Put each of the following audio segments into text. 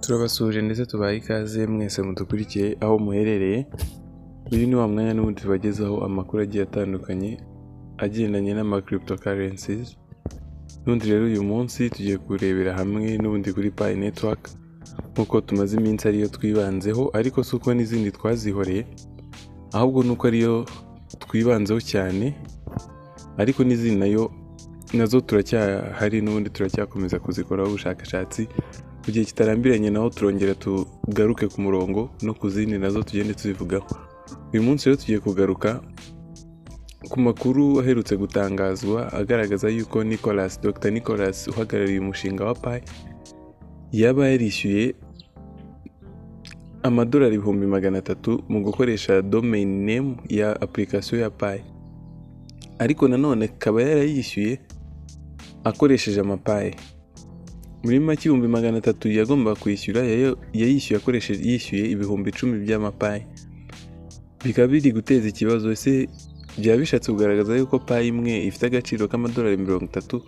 Turabasuhuje ndetse tubaha ikaze mwese mudukurikiye aho muherereye. Uyu ni wa mwanya n'ubundi tubagezaho amakuru agiye atandukanye agendanye n'ama cryptocurrencies. N'ubundi rero uyu munsi tugiye kurebera hamwe n'ubundi kuri Pi Network, nk'uko tumaze iminsi ariyo twibanzeho, ariko si uko n'izindi twazihoreye, ahubwo nuko ariyo twibanzeho cyane, ariko n'izindi nayo nazo turacyahari, n'ubundi turacyakomeza kuzikoraho ubushakashatsi. Mu gihe kitarambiranye naho turongera tugaruke ku murongo no ku zindi nazo tugende tuzivugaho. Uyu munsi rero tugiye kugaruka ku makuru aherutse gutangazwa agaragaza yuko Nicolas, Dr Nicolas uhagarariye umushinga wa Pi, yaba yarishyuye amadolari 300,000 mu gukoresha domain name ya application ya Pi, ariko nanone akaba yarayishyuye akoresheje amaPi. Muri make 300,000 yagombaga kwishyura yayishyuye akoresheje, yishyuye 10,000 by'amaPi. Bikaba biri guteza ikibazo. Ese byaba bishatse kugaragaza yuko Pi imwe ifite agaciro k'amadolari 30,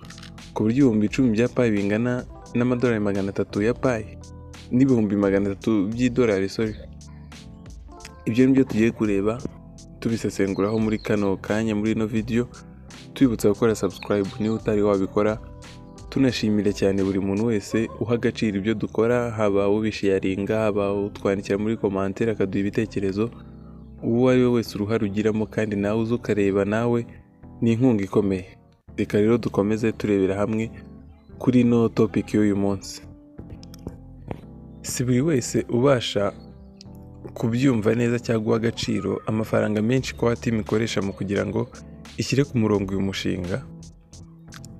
ku buryo 10,000 bya Pi bingana n'amadolari 300 ya Pi n'300,000 by'idolari, sorry. Ibyo nibyo tugiye kureba tubisesenguraho muri kano kanya muri ino video. Tubibutsa gukora subscribe niba utari wabikora. Tunashimira cyane buri muntu wese uha agaciro ibyo dukora, haba ubisharinga, haba utwandikira muri commentaire akaduha ibitekerezo, uwo ari we wese uruhare ugiramo, kandi nawe uza ukareba nawe ni inkunga ikomeye. Reka rero dukomeze turebera hamwe kuri ino topic y'uyu munsi. Si buri wese ubasha kubyumva neza cyangwa guha agaciro amafaranga menshi Core Team ikoresha mu kugira ngo ishyire ku murongo uyu mushinga,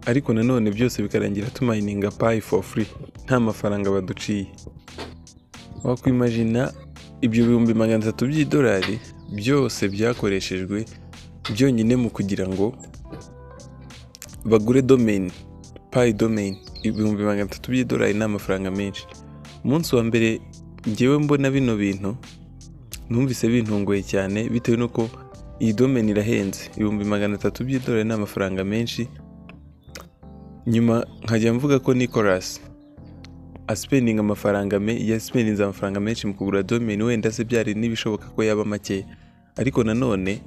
ariko nanone byose bikarangira tumayininga Pi for free, nta mafaranga baduciye. Wakwimagina ibyo 300,000 by'idolari byose byakoreshejwe byonyine mu kugira ngo bagure domain, Pi domain. 300,000 by'idolari ni amafaranga menshi. Umunsi wa mbere njyewe mbona bino bintu numvise bintunguye cyane, bitewe n'uko iyi domain irahenze. 300,000 by'idolari ni amafaranga menshi. Nyuma nkajya mvuga ko Nicolas aspendinga amafaranga yaspendinze amafaranga menshi mu kugura domain, wenda se byari n'ibishoboka ko yaba make, ariko nanone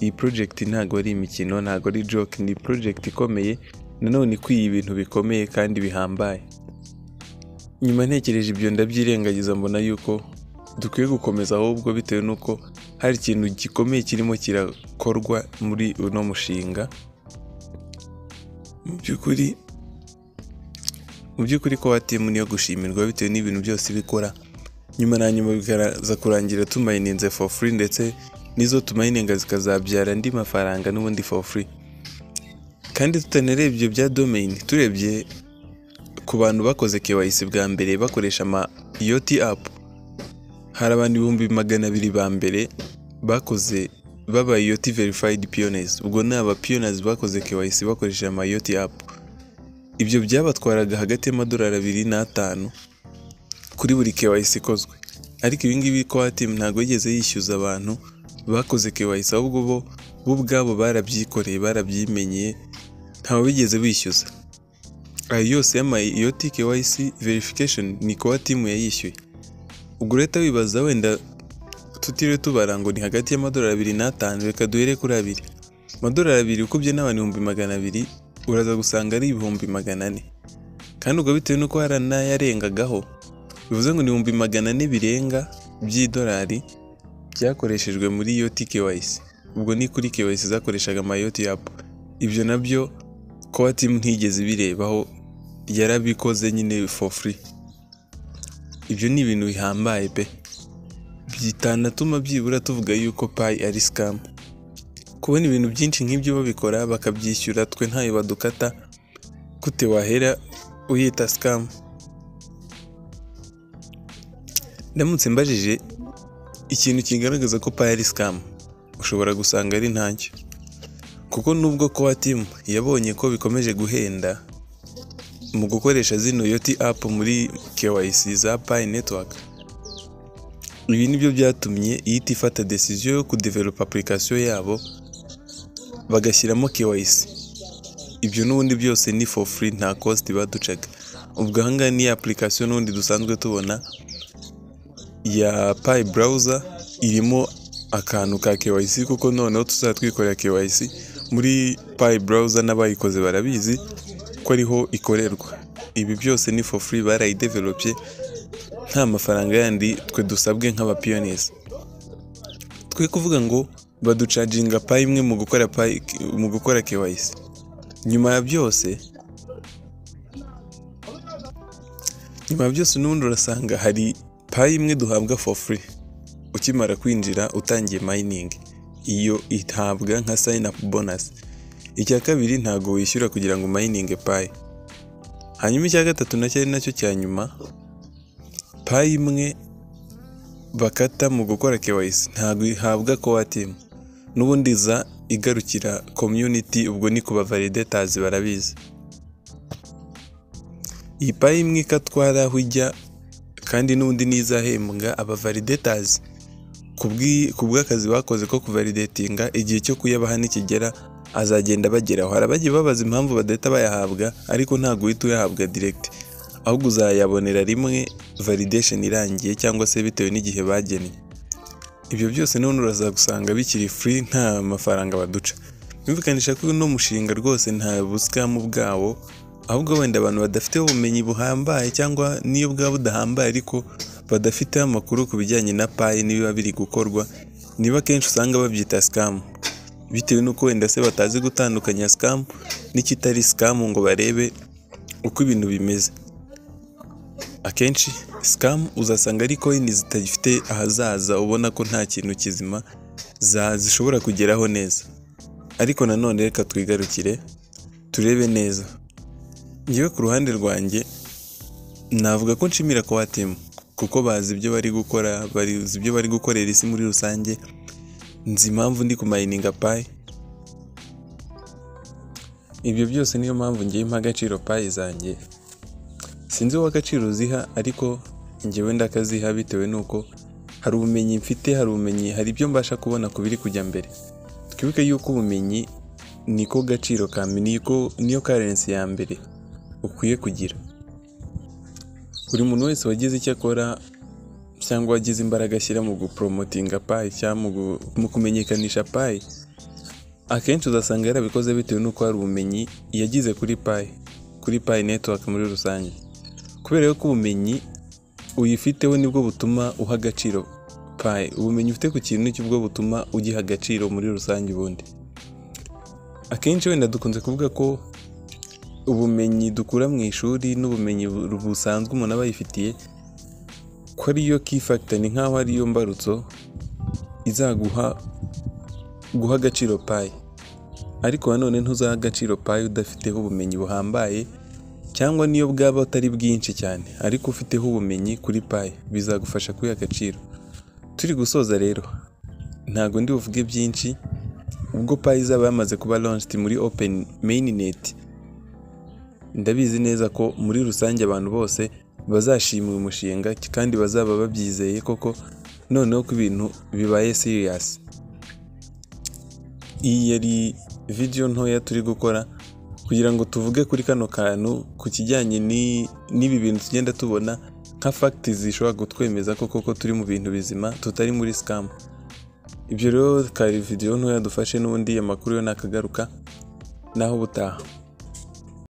iyi project ntago ari imikino, ntago ari joke, ni project ikomeye nanone ikwiye ibintu bikomeye kandi bihambaye. Nyuma ntekereje ibyo ndabyirengagiza, mbona yuko dukwiye gukomeza ahubwo, bitewe n'uko hari ikintu gikomeye kirimo kirakorwa muri uno mushinga. Mu by'ukuri Core Team niyo gushimirwa bitewe n'ibintu byose bikora. Nyuma na nyuma bikaza kurangira tumayininze for free, ndetse n'izo tumayininga zikazabyara andi mafaranga n'ubundi for free. Kandi tutanarebye ibyo bya domain, turebye ku bantu bakoze KYC bwa mbere bakoresha ama Yoti app, hari abantu 200,000 ba mbere bakoze babaye Yoti verified pioneers. Ubwo ni aba pioneers bakoze KYC bakoresheje ama Yoti app. Ibyo byabatwaraga hagati y'amadolari 2 na 5 kuri buri KYC ikozwe. Ariko ibi ngibi Core Team ntabwo yigeze yishyuza abantu bakoze KYC, ahubwo bo ubwabo barabyikoreye, barabyimenyeye, ntawe bigeze bishyuza. Ayo yose y'ama Yoti KYC verification ni Core Team yayishyuye. Ubwo urahita wibaza, wenda tutiriwe tubara ngo ni hagati y'amadolari 2 na 5, reka duhere kuri 2. Amadolari 2 ukubye n'abantu 200,000, uraza gusanga ari 400,000. Kandi ubwo bitewe n'uko hari n'ayarengagaho, bivuze ngo ni 400,000 birenga by'idolari byakoreshejwe muri Yoti KYC. Ubwo ni kuri KYC zakoreshaga ama Yoti app. Ibyo nabyo Core Team ntigeze ibirebaho, yarabikoze nyine for free. Ibyo ni ibintu bihambaye pe, bitanatuma byibura tuvuga yuko Pi ari scam. Kubona ibintu byinshi nk'ibyo babikora bakabyishyura twe ntayo badukata, gute wahera uyita scam? Ndamutse mbajije ikintu kigaragaza ko Pi ari scam, ushobora gusanga ari ntacyo. Kuko nubwo Core Team yabonye ko bikomeje guhenda mu gukoresha zino Yoti app muri KYC za Pi Network, ibi nibyo byatumye ihita ifata decision yo kudevelopa application yabo bagashyiramo KYC. Ibyo n'ubundi byose ni for free, nta cost baducaga. Ubwo ahangaha ni application n'ubundi dusanzwe tubona ya Pi Browser, irimo akantu ka KYC, kuko noneho tuzajya twikorera KYC muri Pi Browser, n'abayikoze barabizi ko ariho ikorerwa. Ibi byose ni for free, barayidevelopye nta mafaranga yandi twe dusabwe nk'aba pioneers. Twe kuvuga ngo baducaginga Pi imwe mu gukora Pi, mu gukora KYC. Nyuma ya byose n'ubundi urasanga hari Pi imwe duhabwa for free ukimara kwinjira utangiye mining, iyo ihabwa nka sign up bonus. Icya kabiri, ntabwo wishyura kugira ngo mining Pi. Hanyuma icya gatatu, nacyo ari nacyo cya nyuma, Pi imwe bakata mu gukora KYC ntabwo ihabwa core team, n'ubundi iza igarukira community, ubwo ni ku ba validators barabizi. Iyi Pi imwe ikatwara aho ijya kandi n'ubundi n'izahembwa aba validators ku bw'akazi bakoze ko kuvalidatinga. Igihe cyo kuyabaha nikigera azagenda bageraho. Hari abagiye babaza impamvu badahita bayahabwa, ariko ntabwo uhita uyahabwa direct, ahubwo uzayabonera rimwe validation irangiye cyangwa se bitewe n'igihe bagennye. Ibyo byose n'ubundi uraza gusanga bikiri free, nta mafaranga baduca. Byumvikanisha ko uno mushinga rwose nta bu scam bwawo, ahubwo wenda abantu badafite ubumenyi buhambaye, cyangwa n'iyo bwaba budahambaye ariko badafite amakuru ku bijyanye na Pi n'ibiba biri gukorwa, niba akenshi usanga babyita scam, bitewe n'uko wenda se batazi gutandukanya scam n'ikitari scam ngo barebe uko ibintu bimeze. Akenshi scam uzasanga ari coin zitagifite ahazaza, ubona ko nta kintu kizima zishobora kugeraho neza. Ariko nanone reka twigarukire turebe neza. Njyewe ku ruhande rwanjye navuga ko nshimira Core Team, kuko bazi ibyo bari gukora, bazi ibyo bari gukorera isi muri rusange. Nzi impamvu ndi kumayininga Pi. Ibyo byose niyo mpamvu ngiye mpa agaciro Pi zanjye. Sinzi wowe agaciro uziha, ariko njyewe ndakaziha bitewe n'uko hari ubumenyi mfite, hari ubumenyi, hari ibyo mbasha kubona ku biri kujya mbere. Twibuke yuko ubumenyi niko gaciro ka mbere, niko niyo currency ya mbere ukwiye kugira. Buri muntu wese wagize icyo akora cyangwa wagize imbaraga ashyira mu gupromotinga Pi cyangwa mu kumenyekanisha Pi, akenshi uzasanga yarabikoze bitewe n'uko hari ubumenyi yagize kuri Pi, kuri Pi Network muri rusange. Kubera ko ubumenyi uyifiteho nibwo butuma uha agaciro Pi. Ubumenyi ufite ku kintu nicyo bwo butuma ugiha agaciro muri rusange. Ubundi akenshi wenda dukunze kuvuga ko ubumenyi dukura mu ishuri n'ubumenyi busanzwe umuntu aba yifitiye ko ariyo key factor, ni nk'aho ariyo mbarutso izaguha guha agaciro Pi. Ariko nanone ntuzaha agaciro Pi udafiteho ubumenyi buhambaye, cyangwa niyo bwaba atari bwinshi cyane ariko ufiteho ubumenyi kuri Pi, bizagufasha kuyiha agaciro. Turi gusoza rero, ntabwo ndi buvuge byinshi. Ubwo Pi izaba yamaze kuba launched muri open mainnet, ndabizi neza ko muri rusange abantu bose bazashima uyu mushinga kandi bazaba babyizeye koko noneho ko ibintu bibaye serious. Iyi yari video ntoya turi gukora kugira ngo tuvuge kuri kano kantu, ku kijyanye n'ibi bintu tugenda tubona nka fact zishobora kutwemeza ko koko turi mu bintu bizima, tutari muri scam. Ibyo rero kari video ntoya dufashe, n'ubundi amakuru yo nakagaruka naho ubutaha.